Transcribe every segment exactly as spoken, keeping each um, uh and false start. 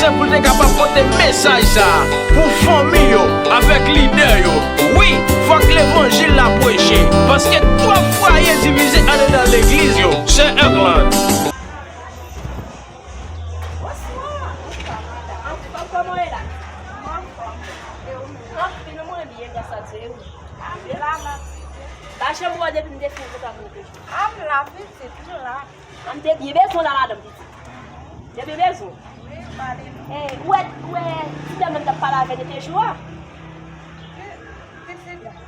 Pou l te kapab pote mesaj sa a pou fanmi yo avèk lidè yo. Wi, fòk levanjil la preche, paske twòp fwaye divize andedan legliz yo. Sè Erlande. Bonswa. Anfòm, kòman w ye la? Anfòm. Anfòm, mwen byen, gras a Dye. Wi. M la, m ap. Pa janm wè w depi m te fin kontak ou. A, m la, pitit, m la. A, m te byen bezwen w la, madanm pitit. M te byen bezwen w. Wi, pale non. Eh, ou wè, ou wè ti dam nan m t ap pale avè l te jou a? Ki, ki ti dam?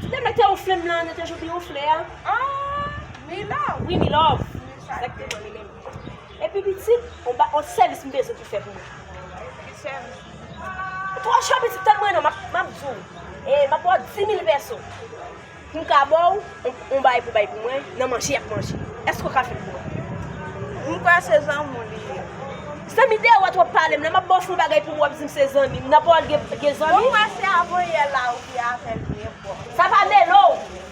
Ti dam nan ki te wonfle m lan, te jou byen wonfle a. Ah, Milove. Wi, Milove. Wi, sa. Egzakteman, li menm. Epi pitit, on ba, on sèvis m bezwen pou fè pou mwen. Ki sèvis? Twò cho pitit, tann mwen non, m ap, m ap di w. E, m ap ba w dis mil pèso. Pou m ka ba w, on, on bagay pou bay pou mwen, nan manje y ap manje. Èske w ka fè l pou mwen? M kwè se zanmi w li ye. Zanmi deyò w ap pale m nan, m ap ba w fè on bagay pou mwen, w ap di m se zanmi m. Nan pawòl gen, gen zanmi? Bon, m wè se avanyè la ou gen avè l byen bon. Sa pa mele w.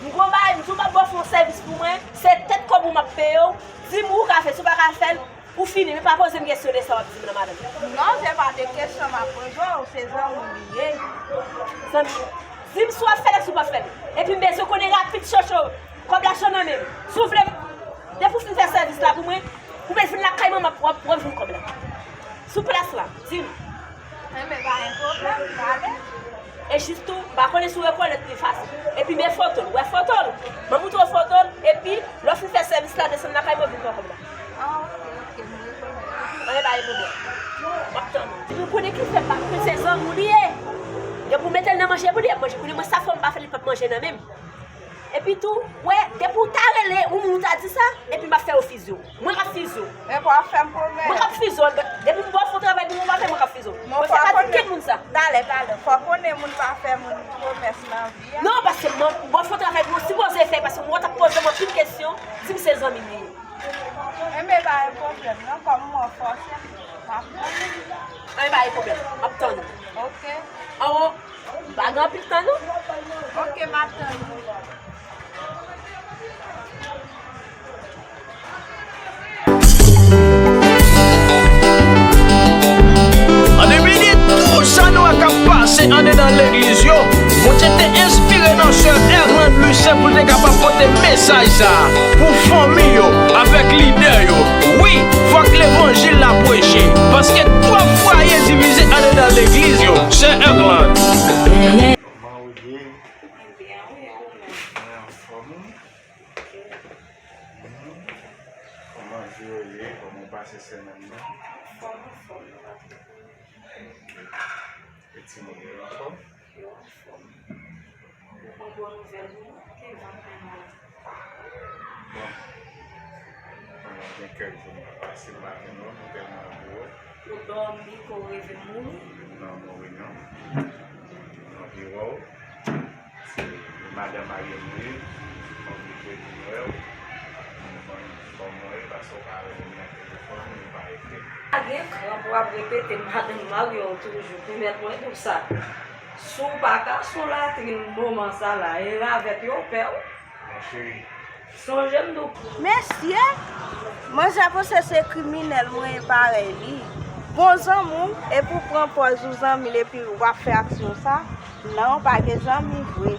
M gon bagay, m di w m ap ba w fè on sèvis pou mwen, se tèt kòb ou m ap peye w. Di m ou ka fè, si w pa ka fè l, ou fini, men pa poze m kesyon de sa w ap di m nan, madanm. Non, se pa de kesyon m ap poze w, se zanmi w li ye. Zanmi w. Di m si w ap fè l ak si w p ap fè l. Epi m bezwen konnen rapid, cho cho. Kòb la cho nan men m. Si w vle, depi w fin fè sèvis la pou mwen, ou vle vin lakay mwen, m ap, w ap, w ap jwenn kòb la. Sou plas la, di m. Enben, pa gen pwoblèm, pale. E jis tou, m pa konnen si w rekonèt li fasil. Epi men foto l, wè foto l. M ap montre w foto l, epi lè w fin fè sèvis la, desann lakay mwen, vin pran kòb la. Ah, ok, ok, m rekonèt. Anben, pa gen pwoblèm. M ap tann ou. Epi w konnen ki fè m pa konnen se zanmi w li ye. Depi w mete l nan manje pou li, l ap manje. Kounye a mwen sa fè m pa fè l, li p ap manje nan men m. Epi tou, wè, depi w ta rele, ou moun ou ta di sa, epi m ap fè yo fize w. Mwen k ap fize w. Men pa fè m pwomès. Mwen k ap fize w. Depi m ba w fè yon travay pou mwen pa fè, mwen k ap fize w. Mwen se pa di kenn moun sa. Talè, talè. Fò konnen moun pa fè moun pwomès nan vi a. Non, paske mwen ba w fè yon travay pou mwen sipoze fè, paske mwen t ap poze m anpil kesyon, di m se zanmi m li ye. Enben, pa gen pwoblèm, non, kòm mwen fòse, m ap tann. Enben, pa gen pwoblèm, m ap tann ou. Ok. Awo. M pa gen anpil tan non. Ok, m ap tann ou. An de minit, tout sa nou wè k ap pase andedan legliz yo, Bondye te enspire nan sè Erlande Lucien pou l te kapab pote mesaj sa a pou fanmi yo avèk lidè yo. Wi, fòk levanjil la preche, paske twòp fwaye divize andedan legliz yo. Sè Erlande. Kòman ou ye? Mwen anfòm wi. Mhm. Kòman je yo ye? Kòman w pase semèn nan? Anfòm, anfòm. Ok. E timoun yo anfòm? Yo anfòm. Ou pran bon nouvèl pou mwen, ke van pran mwen. Bon. Mwen gen kèk jou m pa pase maten non, m tèlman anvi wè w. Ou dòmi, ke w reve m mouri? Non, mouri non. M anvi wè w. Se madanm marye m ye, m oblije vin wè w. M konn kòman w ye, paske w pa reponn nan telefòn, ou pa ekri. Pa gen kran pou w ap repete madanm marye w toujou, pou mèt mwen di w sa. Si w pa ka sou latrin moman sa la, e ravèt yo pè w. Mon cheri. Sonje m di w. Mesye, manzè panse se kriminèl mwen ye parèy li. Bon zanmi w, epi w pran pòz ou zanmi l epi w ap fè aksyon sa? Non, pa gen zanmi vre.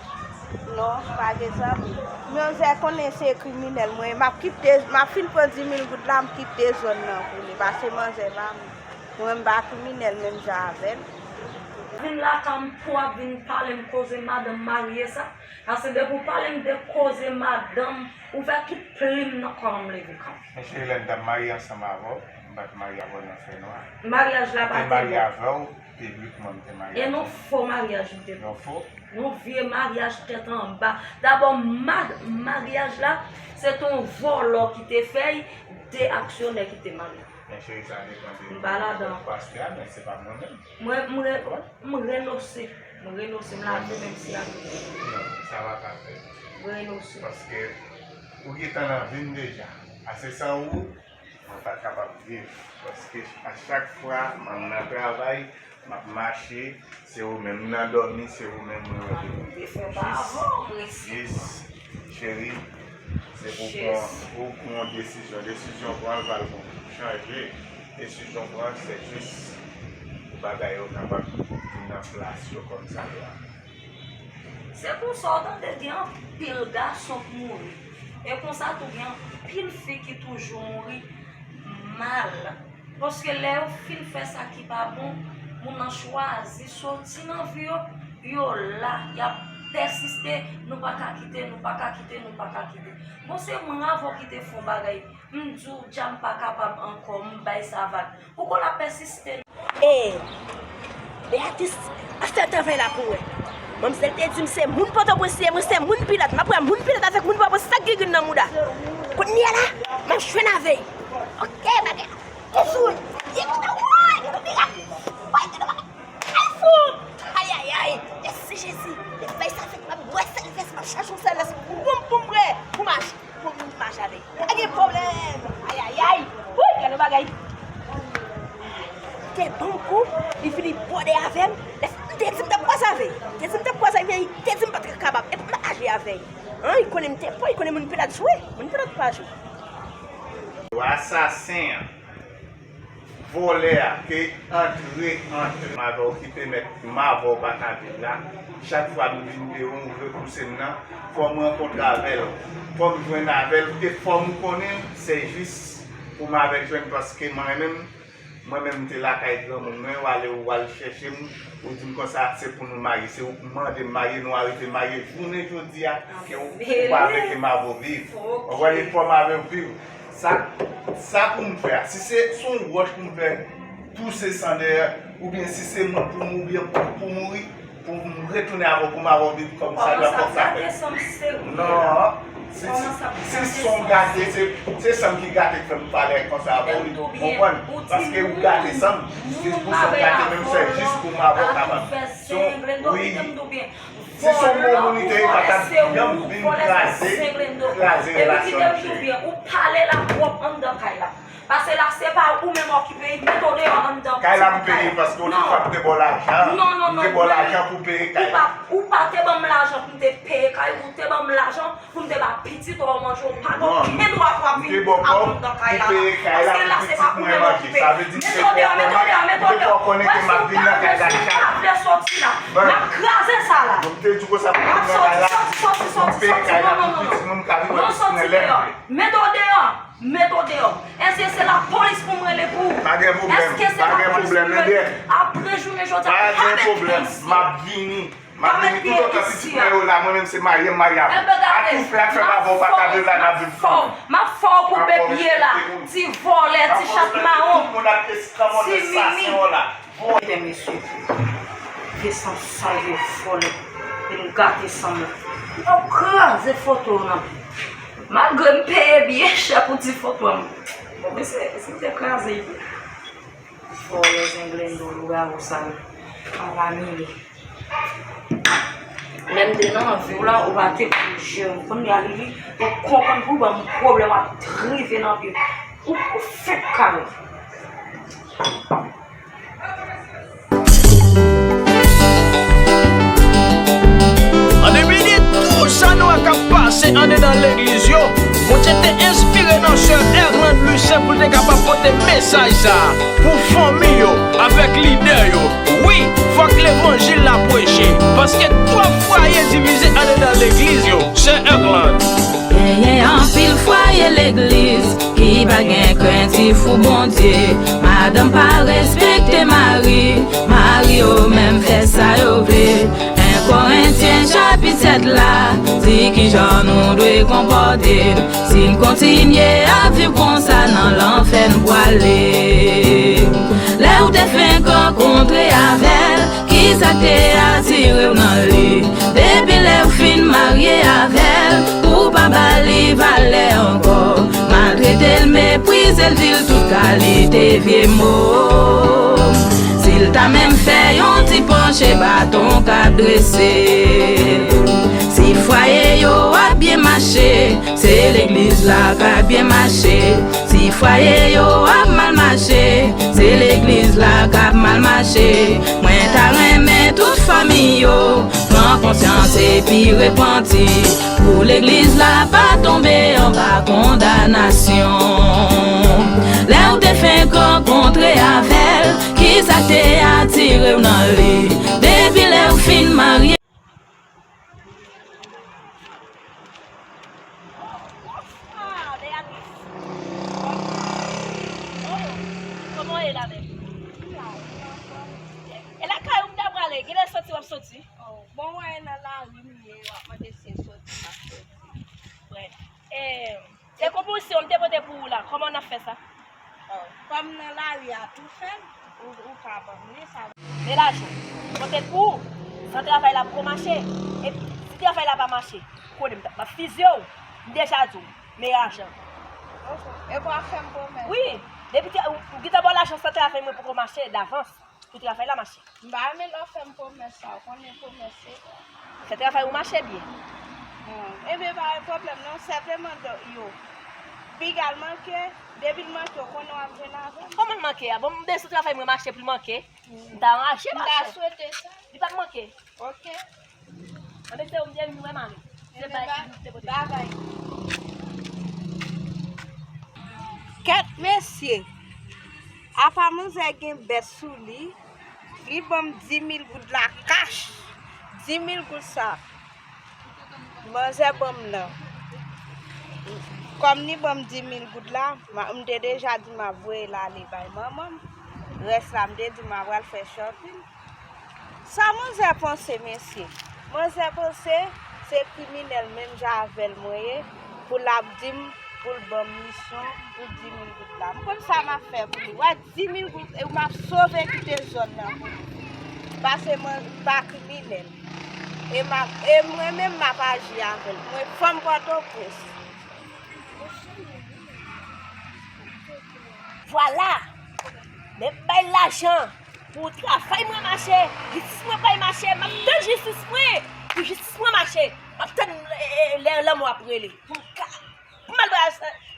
Non, pa gen zanmi. Manzè konnen se kriminèl mwen ye. M ap kite, m ap fin pran dis mil goud la, m kite zòn nan pou li. Paske manzè pa mwen. Mwen, m pa kriminèl menm jan avè l. Vin lakay m pou w ap vin pale m koze madanm marye sa. Paske depi w pale m de koze madanm, ou fè tout plim nan kò m leve kanpe. Men cheri, lè m t ap marye ansanm avè w, m pa t marye avè w nan fènwa. Maryaj la pa te bon. M te marye avè w piblikman, m te marye avè w. E yon fo maryaj m te fè. Yon fo? Yon vye maryaj tèt anba. Dabò, ma-, maryaj la, se te yon vòlò ki te fè l, de aksyonè ki te marye. Men cheri, sa depann de pastè a, men se pa mwen menm. Mwen, mwen, m renonse. M renonse, m lage menm si a. Non, sa pa ka fèt. M renonse. Paske ou gentan nan vi m deja. Ase san ou, mwen pa t kapab viv. Paske a chak fwa m nan travay, m ap mache, se ou menm. M nan dòmi, se ou menm mwen wè depi. Jis, jis, cheri, se pou pran, pou pran yon desizyon. Desizyon pran l pral bon. Chanje. Desizyon pran, se jis pou bagay yo kapab vin nan plas yo kòmsadwa. Se pou sa w tande gen anpil gason k mouri. E konsa tou gen anpil fi ki toujou mouri mal. Paske lè yo fin fè sa ki pa bon, moun nan chwazi soti nan vi yo, yo la, y ap pèsiste, nou pa ka kite, nou pa ka kite, nou pa ka kite. Bon, se mwen avè w ki te fè yon bagay, m di w dja m pa kapab ankò, m bay sa vag. Ou konn ap pèsiste. E Beatrice, a fè travay la pou wè. Manmzèl te di m se moun Pòtoprens li ye, mwen se moun Pilòt. M ap wè moun Pilòt avèk moun Pòtoprens sa k gigin nan mouda. Kounye a la, m ap jwenn avè l. Ok, bagay la. Ou sou. Ye kouta woy, kouta mirak. Woy, kouta bagay. Ay fou. Ayayay. Mèsi Jezi. Depi bay sa fèt, m ap bwè sèl vès, m ap chache yon sèl vès pou m, pou m prè, pou mache. Pou m mache avè l. Pa gen pwoblèm. Ayayay. Woy, gade yon bagay. Te ban m kou, li vini bwòde avè m. Lè m te di m t ap kwaze avè l. Te di m t ap kwaze avè l, li te di m pa t kapab. Epi m aji avè l. An, li konnen m te pò, li konnen moun Pilòt jwe. Moun Pilòt pa jwe. Asasen an, vòlè a, ke antre, antre. M avè w ki te mèt, m avè w pa ka viv la. Chak fwa m vin deyò, ou repouse m nan, fò m rankontre avè l. Fò m jwenn avè l, e fò m konnen se jis pou m avè l jwenn, paske mwen menm, mwen menm m te lakay granmoun mwen, w ale ou al chèche m, ou di m konsa se pou nou marye, se ou k mande m marye, nou arete marye jounen jodi a, ke ou, ou pa vle ke m avè w viv. Ou konprann, e fò m avè w viv. Sa, sa pou m fè a, si se, se yon wòch pou m fè touse san dèyè, oubyen si se mwen pou m, oubyen pou, pou mouri, pou m retounen avè w, pou m avè w viv kòm sa dwa, fòk sa fèt. Non, si, si, si se yon gate, se, se san m ki gate k fè m pale konsa avè w, ou konprann? Paske ou gate san m, se pou san m gate, menm se jis pou m avè w kapab. Wi. Si se yon bon moun li te ye, pa t ap janm vin kraze, kraze relasyon nou, cheri. Ou pale la pwòp anndan kay la. Pase la se pa ou menm w okipe, mete w deyò anndan. Kay la m peye paske w te fè m te ba w lajan. M te ba w lajan pou peye kay la. Ou pa te ban m lajan pou m te peye kay ou, ou te ban m lajan pou m te ba pitit ou manje, ou pa gen okenn dwa pou ap vin ap anndan kay la. Paske la se pa ou menm okipe. Mete w deyò, mete w deyò, mete w deyò. Mwen sou pa vle soti la. M ap kraze sa la. M ap soti, soti, soti, soti, soti. Non, non, non, non. Non, soti deyò. Mete w deyò. Mete w deyò. Èske se lapolis pou m rele pou ou? Pa gen pwoblèm. Èske se lapolis pou m rele? Apre jounen jodi a, pa mete pèsi. Pa gen pwoblèm. M ap vini. M ap vini toutotan pitit mwen yo la. Mwen menm se marye m marye avè w. Atoufe ak fè m avè w pa ka viv la, n ap viv pou nou. M ap fè w koupe pye la. Ti vòlè, ti chat mawon, ti mimi. Mesye, vye san sal, vye vòlè, vin gate san m. Yo kraze foto w nan pye. Malgre m peye byen chè pou ti foto a m. Bon, mesye, si m te kraze l vre. Vòlè, zenglendo, lougawou sal. Anba mili. Lè m te nan vi w la, ou pa te kouvri je w. Kounye a, li, li, ou konprann pou ban m pwoblèm ap drive nan pye. Ou, ou fenk kare. An depit de tou sa nou wè k ap pase andedan legliz yo, Bondye te enspire nan sè Erlande Lucien pou l te kapab pote mesaj sa a pou fanmi yo avèk lidè yo. Wi, fòk levanjil la preche, paske twòp fwaye divize andedan legliz yo. Sè Erlande. Genyen anpil fwaye legliz ki pa gen krentif pou Bondye. Madanm pa respekte mari, mari yo menm fè sa yo vle. En Korentyen chapit sèt la di kijan nou dwe konpòte n. Si n kontinye ap viv konsa, nan lanfè n pwale. Lè ou te fenk rankontre avè l, kisa k te atire w nan li? Depi lè w fin marye avè l, ou pa ba li valè ankò. Maltrete l, meprize l, di l tout kalite vye mo. Si l ta menm fè yon ti panche, baton k ap drese. Si fwaye yo ap byen mache, se legliz la k ap byen mache. Si fwaye yo ap mal mache, se legliz la k ap mal mache. Mwen ta renmen tout fanmi yo pran konsyans epi repanti, pou legliz la pa tonbe anba kondanasyon. Lè ou te Fenk rankontre avè l, kisa k te atire w nan li? Depi lè w fin marye. Ah, Beatrice. Oh, kòman w ye la menm? E lakay ou m ta prale, kilè soti w ap soti? Oh, bon, wè nan lari m ye, w ap mande si m soti mache. Wè. Eh, Se konpozisyon m te pote pou ou la, kòman n ap fè sa? Oh, kòm nan lari a tou fèb, ou, ou ka ban m li, sa. Men lajan, pote l pou ou, san travay la poko mache. Epi, si travay la pa mache, konnen m t ap, m ap fizye w, m deja di w, men lajan. Ok. E pou w ap fè m pwomès? Wi, depi te, ou, ou gentan ba w lajan san travay mwen poko mache davans. Pou travay la mache. M pa renmen lè w fè m pwomès sa, w konnen pwomès se. Fè travay ou mache byen. Hmm. Ebyen, pa gen pwoblèm non, sèlman do yo. Piga l manke, depi l manke, w konnen w ap jwenn avè m. Kòman l manke a? Bon, m bezwen travay mwen mache pou l manke. Hmm. M ta anraje mache. M ta swete sa. Li p ap manke. Ok. Anben se ou m te vin wè mari. Se bay ki te pote. Babay. Kèt mesye. Apa manzè gen bèt sou li, li ban m di mil goud la kach. Di mil goud sa. Manzè ban m nan. Kòm li ban m di mil goud la, m te deja di m ap voye l ale bay manman m. Rès la, m te di m ap al fè shopping. Sa manzè panse, mesye? Manzè panse se kriminèl menm jan avè l mwen ye, pou l ap di m, pou l ban m misyon, pou di mil goud la. M konn sa m ap fè pou li. Wè, di mil goud, e m ap sove kite zòn nan pou li. Paske mwen pa kriminèl. E m ap, e mwen menm m ap aji avè l. Mwen fanm Pòtoprens. Vwala! Men m bay lajan pou travay mwen mache, jistis mwen pral mache, m ap tann jistis mwen, pou jistis mwen mache, m ap tann, e, e, lè lanmò ap rele, pou m ka, pou m al bwè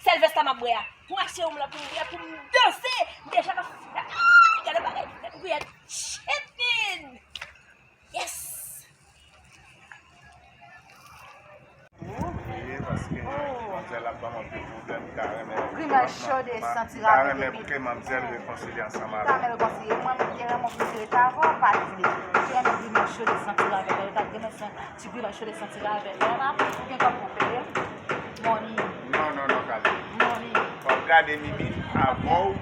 sèl vès la m ap bwè a, pou m achte yon m la, pou m bwè, pou m danse, m deja nan, ah, gade bagay, gade bagay, shit, man! Yes! Wi, paske manzè la ban m anpil pwoblèm, m ta renmen. Grimèl cho de santi ravèt epi pou ke manzè rekonsilye ansanm avè m. M ta renmen rekonsilye. Mwen menm, m te renmen konsilye ta avè w, pa t vle. M te renmen grimèl cho de santi ravèt. Yo ta grimèl san, ti grimèl cho de santi ravèt. Yo la, ou gen kòb pou peye? Money. Non, non, non, gade. Money. W ap gade Mimi avè w,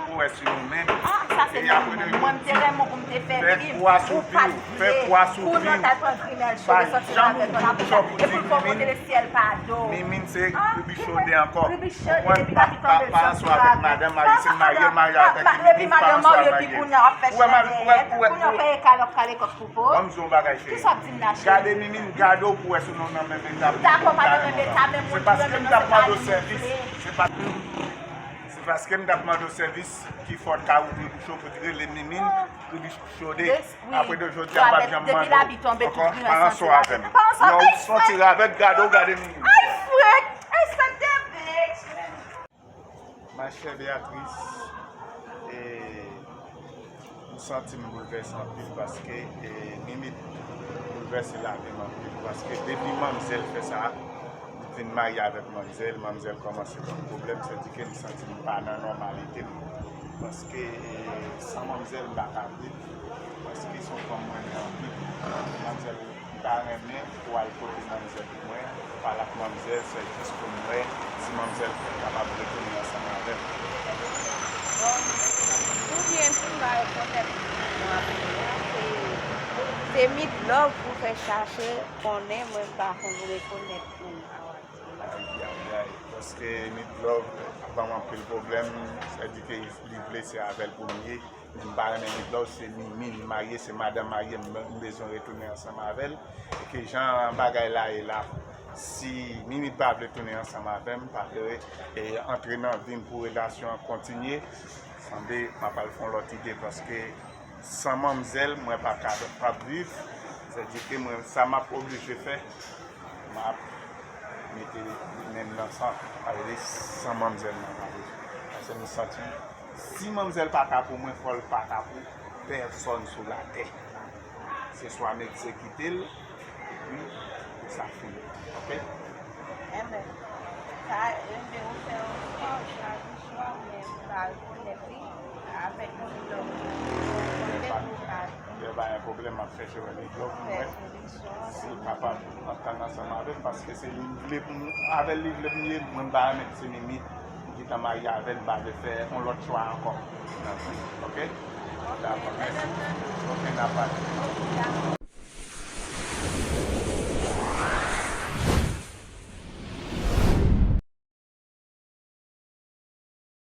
pou wè si nou menm. Ah, sa se Mimi menm. Mwen, m te renmen pou m te fè film. Fè kwa sou vi w, fè kwa sou vi w. Pou nou t al pran grimèl cho de santi ravèt, nou ap fè sa. E pou l fè w monte le syèl pa do. Mimi se kribi chode ankò. Kribi chode, depi pa ki tonbe soti ravèt. Pansè avèk madanm marye, si m marye, m marye avèk Mimi, pansè marye. Epi madanm marye, epi kounye a w ap fè chèlbè. Kounye a w fè ekal, w ap kale kòk pou po. Ban m di w yon bagay, cheri. Kisa w ap di m la, cheri? Gade Mimi, gade w pou wè si nou nan menm etap. Dakò, pa nan menm etap, men moun ki renmen se pa li m vle. Se pa, se paske m t ap mande w sèvis ki fè w t ka ouvri bouch ou pou t rele Mimine Kribi Chode. Apre de jodi a, m p ap janm mande w ankò, pa ranse w avè m. Lè w soti ravèt, gade w gade Mimine. Ay, frèt! Ay, sa te bèl! Ma chère Béatrice, e, m santi m boulvèse anpil paske, e, Mimit boulvèse lavi m anpil paske depi manmzèl fè sa, m vin marye avèk manmzèl, manmzèl kòmanse ban m pwoblèm, sètadi ke m santi m pa nan nòmalite m. Paske, e, san manmzèl m pa ka viv, paske se yon fanm mwen renmen anpil. Manmzèl M ta renmen pou w al kote manmzèl pou mwen, pale ak manmzèl, se jis pou m wè si manmzèl kapab retounen ansanm avè m. Bon, pou byen di m, m pa rekonèt moun apre a, se, se Midlove pou fè chache konnen, mwen m pa konn rekonèt moun a w ap di la. Ayayay, paske Midlove ap ban m anpil pwoblèm, sètadi ke li vle se avè l pou m ye. Men m pa renmen Midlove, se Mimi, m marye, se madanm marye m, m bezwen retounen ansanm avè l. E ke jan bagay la ye la, si Mimi pa vle tounen ansanm avè m, pa vle, e, antre nan vi m pou relasyon an kontinye, sanble m ap al fè yon lòt ide, paske san manmzèl, mwen pa ka, p ap viv. Sètadi ke mwen, sa m ap oblije fè, m ap mete men m nan san, pa vle san manmzèl nan, pa vle. Paske m santi si manmzèl pa ka pou mwen, fò l pa ka pou pèsòn sou latè. Se swa m egzekite l, epi sa fini. Oke? Enben, sa, enben, ou fè yon fòs, sa, men m pa rekonèt li. Avèk yon lòt, yon lòt, yon lòt, Yo pa gen pwoblèm, m ap chèche wè li. Lòt mwen, si w kapab antann ansanm avè m, paske se li m vle pou m, avè l li vle pou m ye, mwen m pa renmen se mimi m gentan marye avè l, m pa vle fè yon lòt chwa ankò nan vi m, oke? Dakò, mèsi. Oke, n a pale.